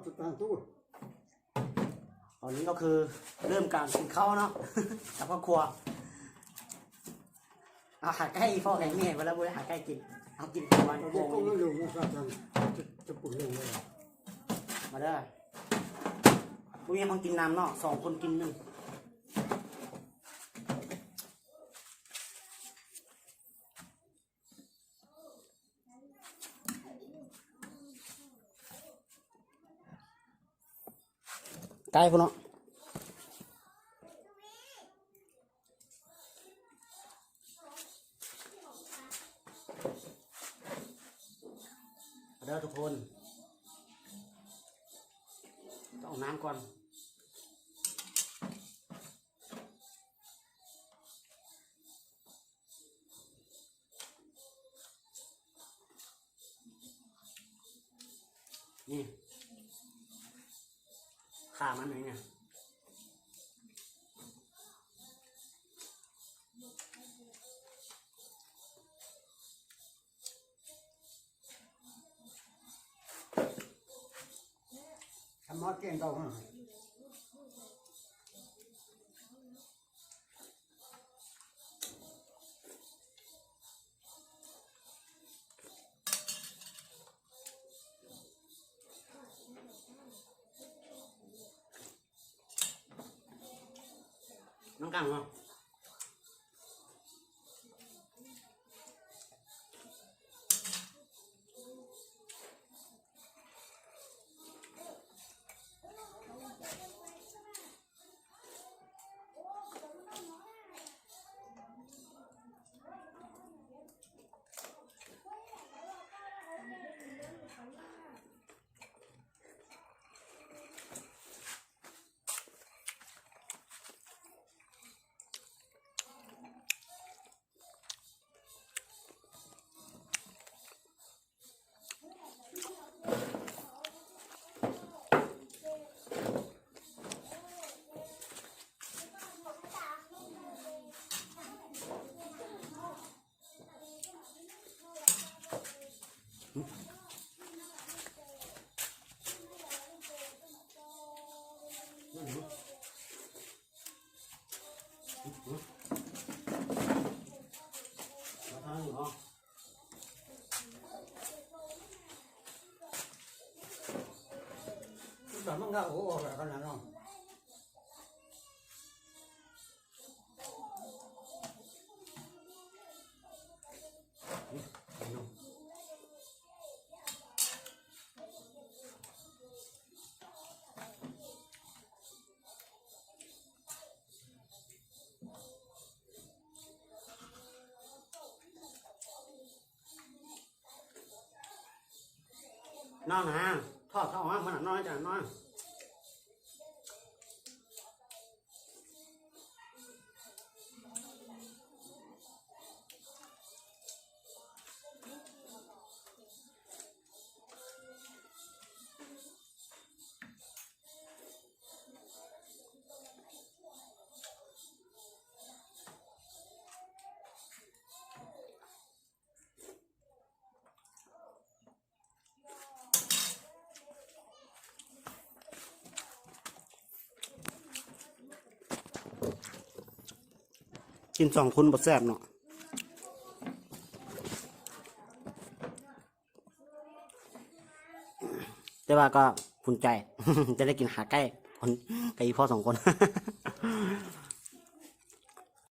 ຕາງຕູ້ ຕອນນີ້ກໍຄືເລີ່ມການກິນເຂົ້າເນາະ ກັບຄອບຄົວ. ເອົາຫາໄກ່ພໍ່ໃຫ້ແມ່ ເວລາບໍ່ໄດ້ຫາໄກ່ກິນ ເອົາກິນກ່ອນ ເອົາເດັກກົງລົງນະ ຈະ ຈະປຸງລົງເລີຍ. ມາເດີ ບໍ່ມີຄົນກິນນຳເນາະ ສອງຄົນກິນໜຶ່ງ. ໄກ່ພຸ້ນເນາະ ເດີທຸກຄົນ ຕ້ອງເອົານ້ຳກ່ອນ. ນີ້ ຂາມັນນີ້ ທຳມາແກງເຂົ້າ. ນ້ຳກັງເນາະ. ນອນນະ ຖອດເຂົ້າອອກມາ ນອນ ນອນ. ກິນສອງຄົນບໍ່ແຊບເນາະ. ແຕ່ວ່າກໍພູມໃຈ ຈະໄດ້ກິນຫາໄກ່ ກັບອີ່ພໍ່ສອງຄົນ.